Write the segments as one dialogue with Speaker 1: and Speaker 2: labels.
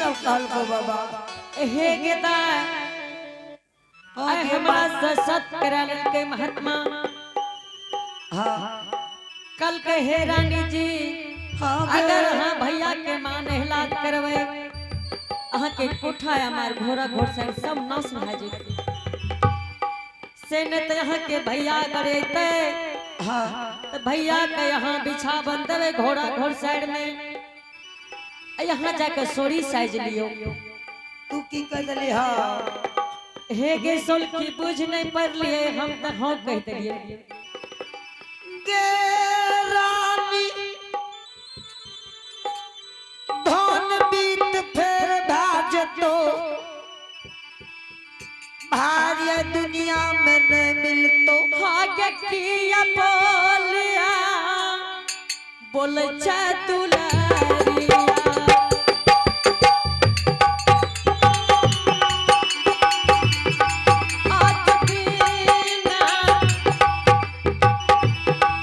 Speaker 1: सब कहलको बाबा?
Speaker 2: हे गेदा,
Speaker 1: हाँ
Speaker 2: आइ
Speaker 1: गे
Speaker 2: हमरा
Speaker 1: माँ।
Speaker 2: से सत करा लेलकै महात्मा।
Speaker 1: हाँ।
Speaker 2: कल के हे रानी जी,
Speaker 1: हाँ गे।
Speaker 2: अगर अहाँ भैया के मान हिलात करबै, अहाँ के कोठा हमार घोड़ा घोड़साई सब नाश भए जेतै। से नहि तऽ अहाँ के भैया अगर अयतै
Speaker 1: हाँ
Speaker 2: तऽ भैया के यहाँ बिछावन देबै घोड़ा घोड़साई में, आ यहाँ जाके सोरी साइज लियौ।
Speaker 1: तू की कह देली? हाँ।
Speaker 2: हे गे सोलकी, बुझ नहीं पड़लिए हम तऽ हाँ कह देलिए।
Speaker 1: गे रानी, धन बीत फेर भए जेतो, भार्य दुनिया में नहीं मिलतो।
Speaker 2: आगे किया बोलिया बोलै छै दुलारिया। आज बिना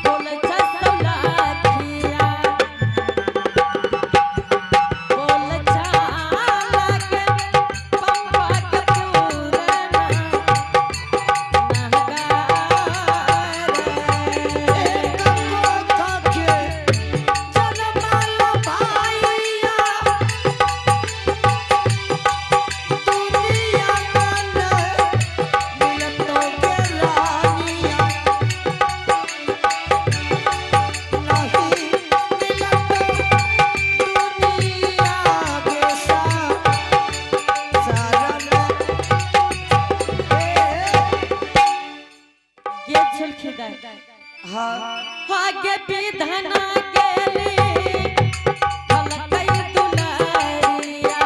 Speaker 2: बोलै छै सौलाखिया। बोलै छै लगे पंपा के पूरना
Speaker 1: एक कोख के जनमल भाइया, दुनिया में नहीं मिलतो गे रानिया, नहीं मिलतो दुनिया के सारा में।
Speaker 2: गे छलखी दाइ।
Speaker 1: हाँ।
Speaker 2: आगे विधना गेली हलकै दुलारिया।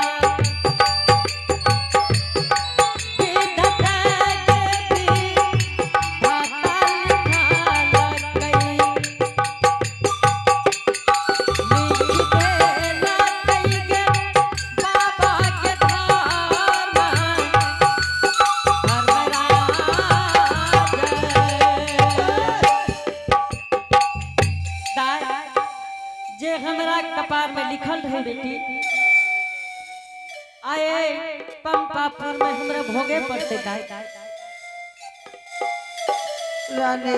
Speaker 2: विधता के विधाता लिखलकै। लिख देलकै गे बाबा के धाम धर्मराज। दाय, जे हमरा कपार में लिखल रहे बेटी, आए पंपापुर में हमरा भोगे पड़ते दाय।
Speaker 1: रानी।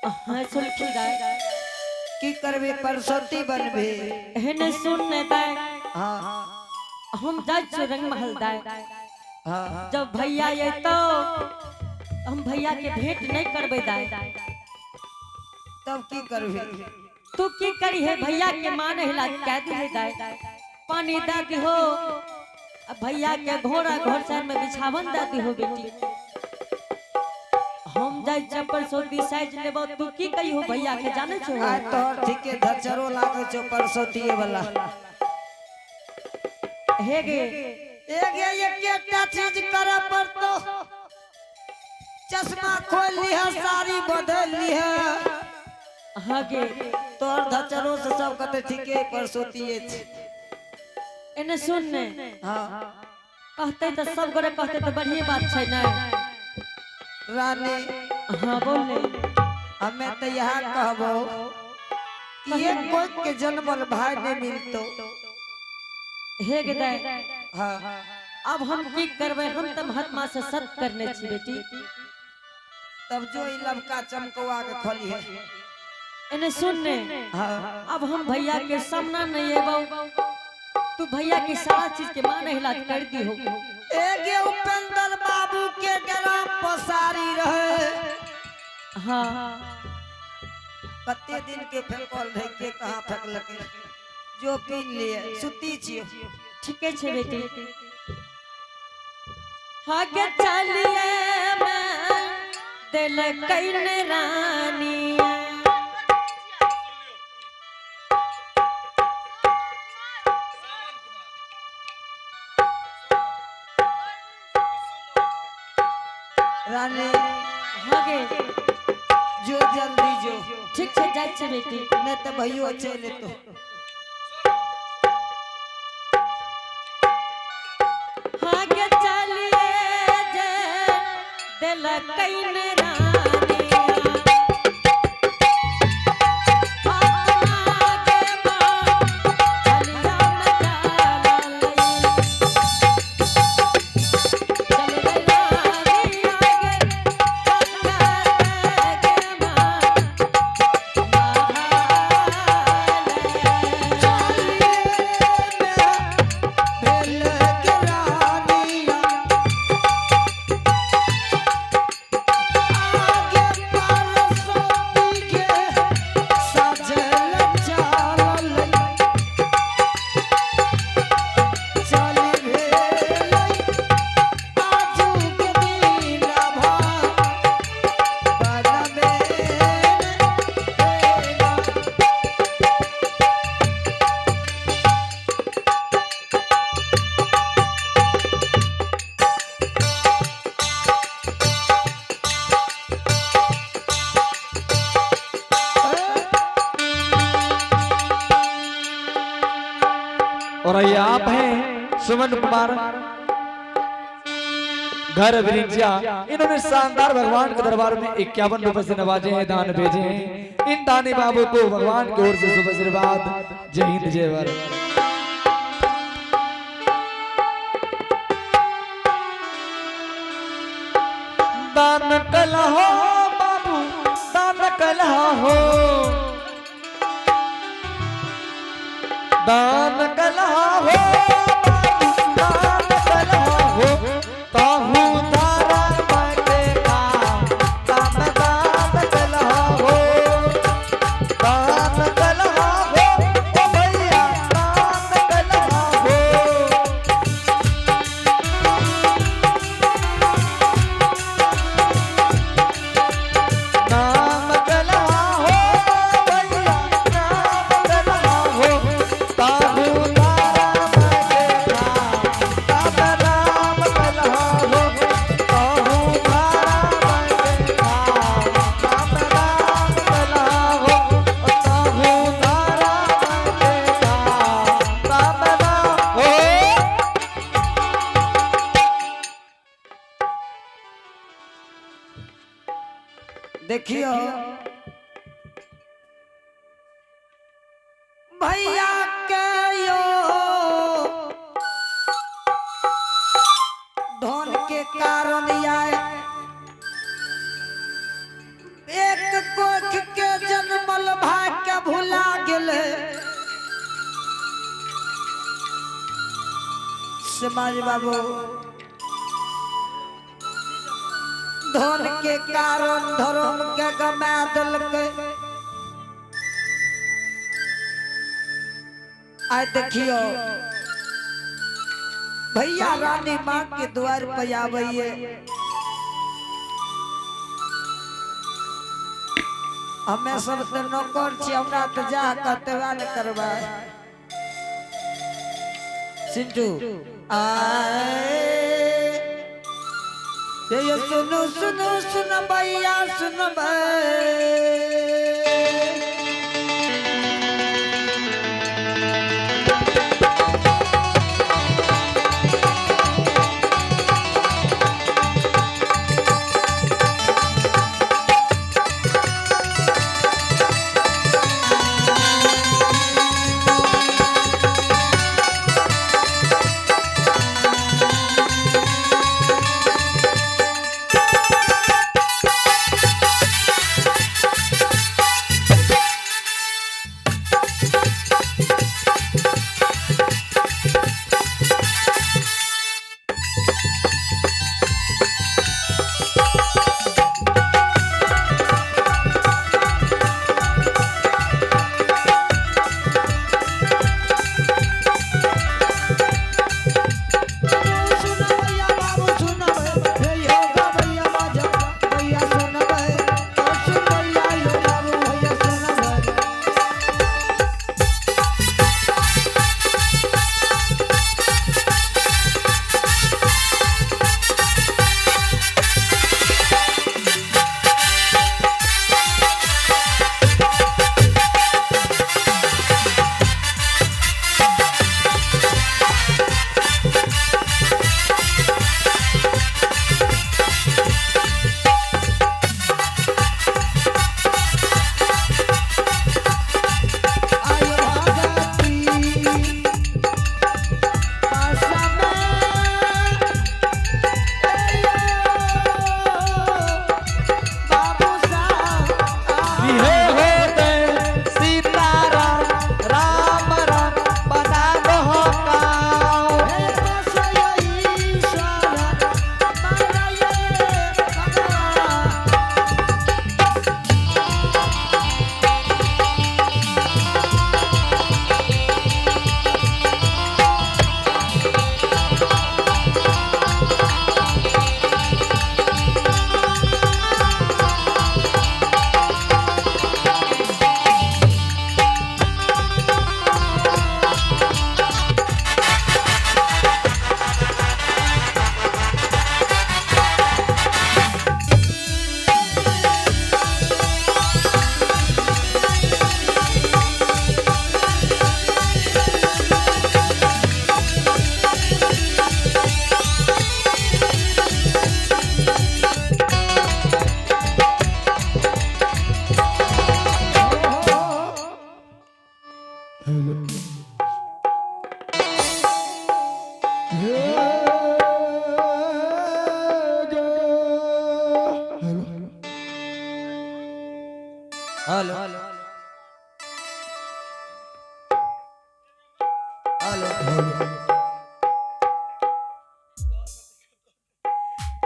Speaker 2: हाँ सुलखी दाय।
Speaker 1: की करबे, परसौती बनबे?
Speaker 2: एहने सुन ने दाय।
Speaker 1: हाँ।
Speaker 2: हम जाइ छियै रंगमहल दाय।
Speaker 1: हाँ।
Speaker 2: जब भैया अयतो, हम भैया के भेंट नहीं करबै दाय।
Speaker 1: तब की करबे?
Speaker 2: तू की करी है, भैया के मान हिला कह दी दाय, पानी दे दिहो आ भैया के घोड़ा घोड़साई में बिछावन दे दिहो। बेटी, हम जाइ छियै परसौती साइज लेबो, तू की कहियो भैया के, जाने छो?
Speaker 1: आइ तोहर ठीके धचरो लागै छौ परसौतीये वाला।
Speaker 2: हे गे।
Speaker 1: एक एकटा चीज करे पड़तो, चश्मा खोल लिह, साड़ी बदल लिह।
Speaker 2: हाँ गे।
Speaker 1: तोहर धचरो से सब कहते ठीके परसौतीये छै।
Speaker 2: एने सुन ने।
Speaker 1: हाँ।
Speaker 2: कहते तऽ सब गोरे कहते तऽ बढ़िए बात छै ने।
Speaker 1: रानी।
Speaker 2: हाँ, बोल ने।
Speaker 1: हमें तो यहाँ कहबो कि एक कोई के जन्मल भाई नहीं मिलतो।
Speaker 2: हे गे दाय।
Speaker 1: हाँ।
Speaker 2: अब हम की करबै? हम तऽ महात्मा से सत करने छी बेटी।
Speaker 1: तब जो ई लबका चमकौआ के खोली है।
Speaker 2: एने सुन ने।
Speaker 1: हाँ।
Speaker 2: अब हम भैया के सामना नहीं एबो, तू भैया की सारा चीज के मान हिला कर दी हो।
Speaker 1: एगे उपेंद्र बाबू के ग्राम पसारी रहे।
Speaker 2: हाँ।
Speaker 1: कते दिन के फेंकल रहे, के कहाँ फेंकलकै, जो पीन लिए सुती छियो।
Speaker 2: ठीके छै बेटी। आगे चलिए मैं दिल can रानी।
Speaker 1: रानी।
Speaker 2: हाँ गे।
Speaker 1: जो जल्दी जो।
Speaker 2: ठीक छै, जाइ छै बेटी।
Speaker 1: नहीं तो भैयो चल तो।
Speaker 2: आगे चलिए जे दिल can रानिया। अपना के माँ चलिया न चाललई।
Speaker 3: और ये आप हैं सुमन कुमार घर बिरिंजिया, इन्होंने शानदार भगवान के दरबार में 51 रुपए से नवाजे हैं, दान भेजे हैं। इन दानी बाबू को भगवान की ओर से शुभ आशीर्वाद। जय हिंद, जय भारत। दान कला हो बाबू, दान कला हो, दान कला हो बाबू, दान कला हो, ताहू तारा मटे का दान, दान कला हो, दान कला हो, ओ भैया दान कला हो। नाम कला हो भैया, नाम कला हो, ताहू तारा मटे का दान, नाम कला हो, ताहू तारा मटे का दान, नाम कला हो, ताहू तारा मटे का दान, नाम हो।
Speaker 1: देखियो भैया के यो धन के कारण आए एक कोख के जन्मल भाई के भुला गेले। समाज बाबू, धन के कारण धर्म के गमा देलकै। आइ देखियो भैया रानी माँ के द्वार पे आबैये, हमें सब तो नौकर छी, हमरा तो जा कहते वएह ने करबै। सिंटू आए ये सुनो सुनो सुन भैया सुन। Hello hello.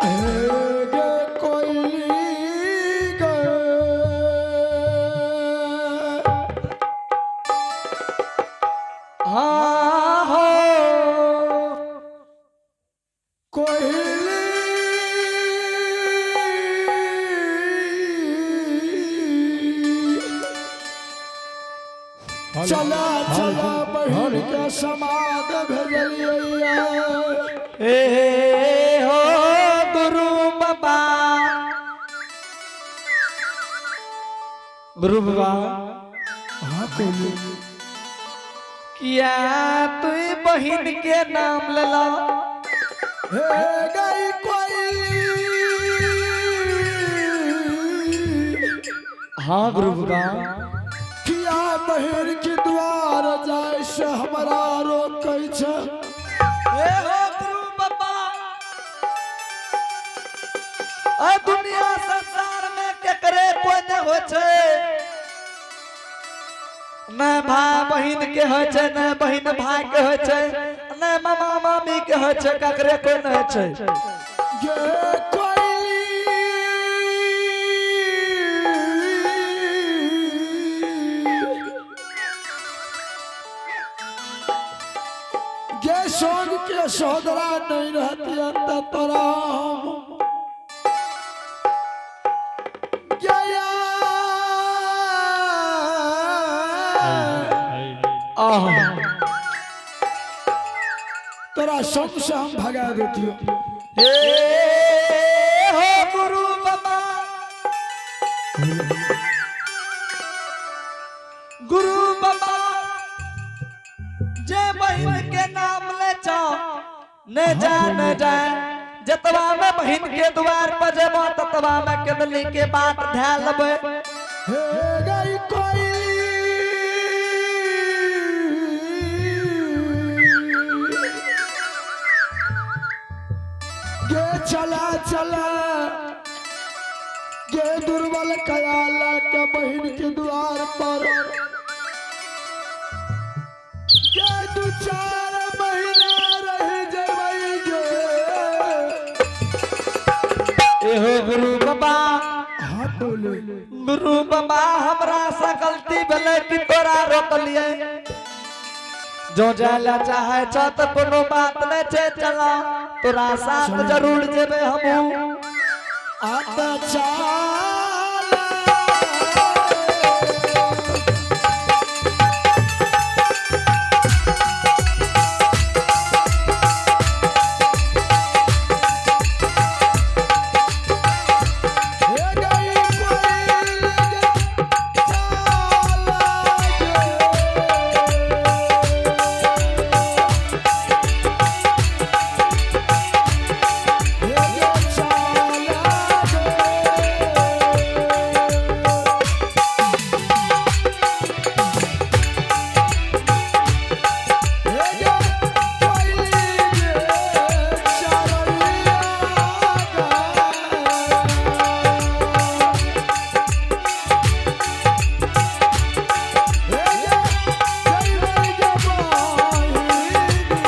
Speaker 4: हे गे कोइली गे।
Speaker 3: हाँ हो।
Speaker 4: कोइली चला चला बहिन के समाद भेजलियै।
Speaker 3: ए हो गुरु बाबा, गुरु बाबा।
Speaker 4: हाँ कोइली।
Speaker 3: किया तू बहिन के नाम लेला?
Speaker 4: हे गई कोइली।
Speaker 3: हाँ गुरु बाबा।
Speaker 4: किया बहिन के द्वार जाय से हमरा रोकै छै?
Speaker 3: ए हो गुरु बाबा, आ दुनिया संसार में केकरे कोई न हो छै, न भाई बहिन के हो छै, न बहिन भाई के हो छै, न मामा मामी के हो छै, ककरे कोई न हो छै।
Speaker 4: गे कोइली, गे सोग के सोदरा नहीं रहती त तोरा हम गया।
Speaker 3: आह।
Speaker 4: तोरा संग से हम भगा देतियो।
Speaker 3: ए हो गुरु बाबा, गुरु बाबा, जे बहिन के नाम ले जाओ न जा न जाए, जतवा में बहिन के द्वार पर जेबो ततवा में केदली के बाट धै लेबै।
Speaker 4: हे गई कोइली, गे चला चला गे दुर्बल कयाला के बहिन के द्वार पर गे 2-4 महीना रह जेबै गे।
Speaker 3: एहो गुरु बाबा।
Speaker 4: हाँ बोले।
Speaker 3: गुरु बाबा, हमरा से गलती भेलै कि तोरा रोकलियै। जो जाय चाहे छ त कोनो बात नहि छै, चला तोरा साथ जरूर जेबै हमहूँ।
Speaker 4: आता चाल। हे गई कोइल गे चाल गे। हे गे चाल गे। हे गे कोइल गे चरैया गे। हे गे जइबै गे बहिनी के।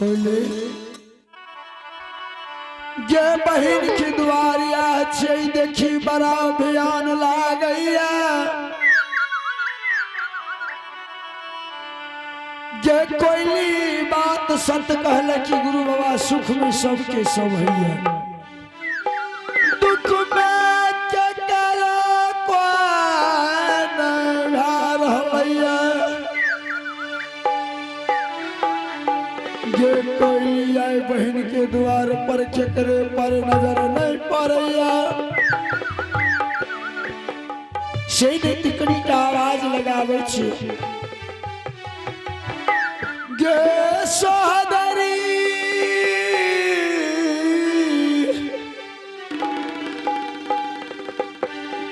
Speaker 4: कोयले गे बहिन की दुआरिया छे देखी बड़ा अभियान लागैया। गे कोयली बात सत कहल कि गुरु बाबा सुख में सबके सब हैया, दुख में के करो कोई नहीं भा रहलैया। गे कोयली आए बहन के द्वार पर केकरे पर नजर नहीं पड़ैया। से ने तिकड़ी का आवाज लगावे छे गे सोहदरी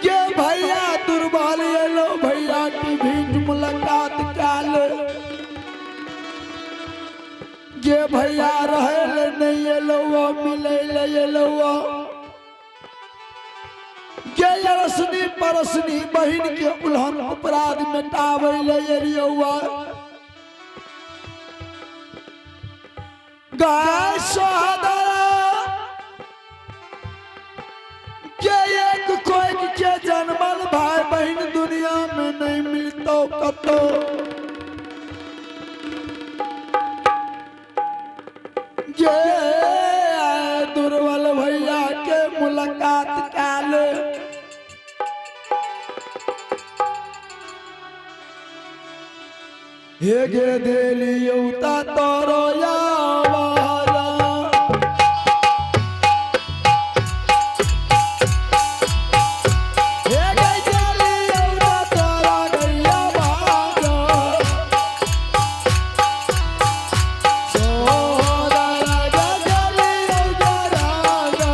Speaker 4: गे भैया दुर्बल एलो भैया की भेंट मुलाकात काल। गे भैया रहे नहीं एलो मिले ले एलो। गे अरसनी परसनी बहिन के उल्हन अपराध मिटावे ले एलियौआ। गाय सोहदरा के एक कोई के जन्मल भाई बहन दुनिया में नहीं मिलतो कतो। ये दुर्बल भैया के मुलाकात काल। हे गे देलियौ ता तोरो यावारा। हे गे देलियौ ता तोरा गैया बाजा। सोहरा गे देलियौ गे राजा।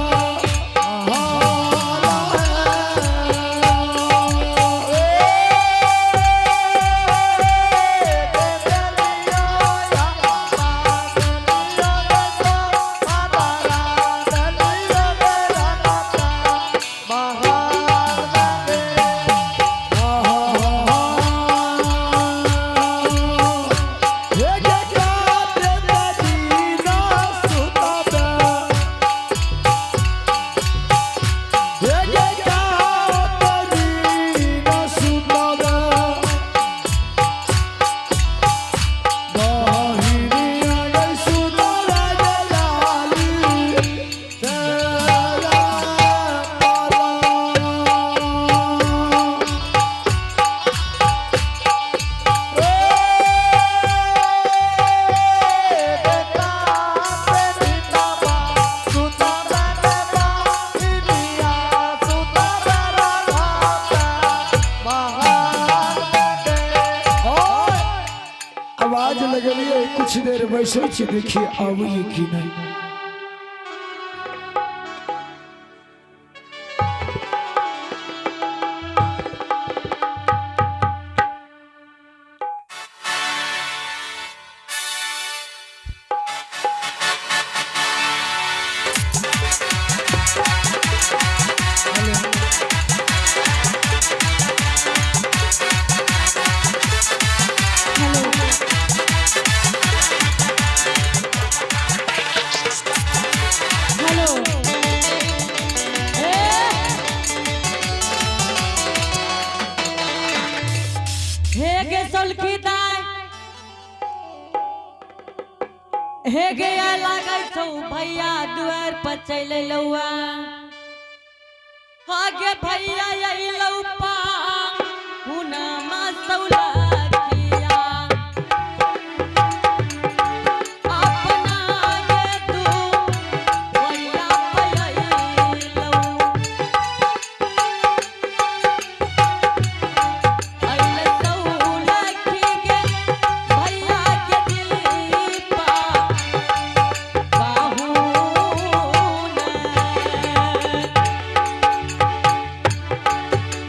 Speaker 4: आवाज लगलिए कुछ देर बैसै छी देखिए आबैए कि नहीं।
Speaker 2: हेलो हे गे सोलखी दाय हे गे लागै छौ भैया दुआर पर चलि अयलौआ। आगे भैया अयलौ पा हुनमा सौलखिया। अपना गे तू ओरिया पयलौ। अइल सौलखी गे भैया के दीपा बाहुना।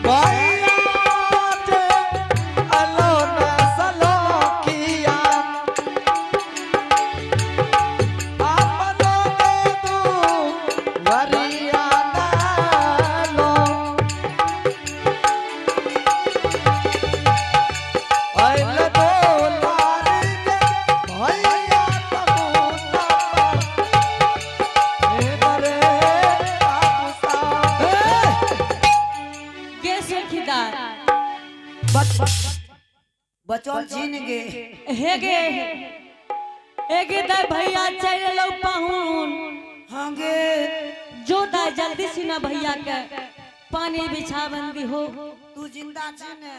Speaker 3: भैया
Speaker 1: बच बचल छीन गे।
Speaker 2: हे गे, हे गे दाई, भैया चल लो पाहुन।
Speaker 1: हाँ गे।
Speaker 2: जो दाई, जल्दी से ना भैया के पानी बिछावन दी हो।
Speaker 1: तू जिंदा छी ने?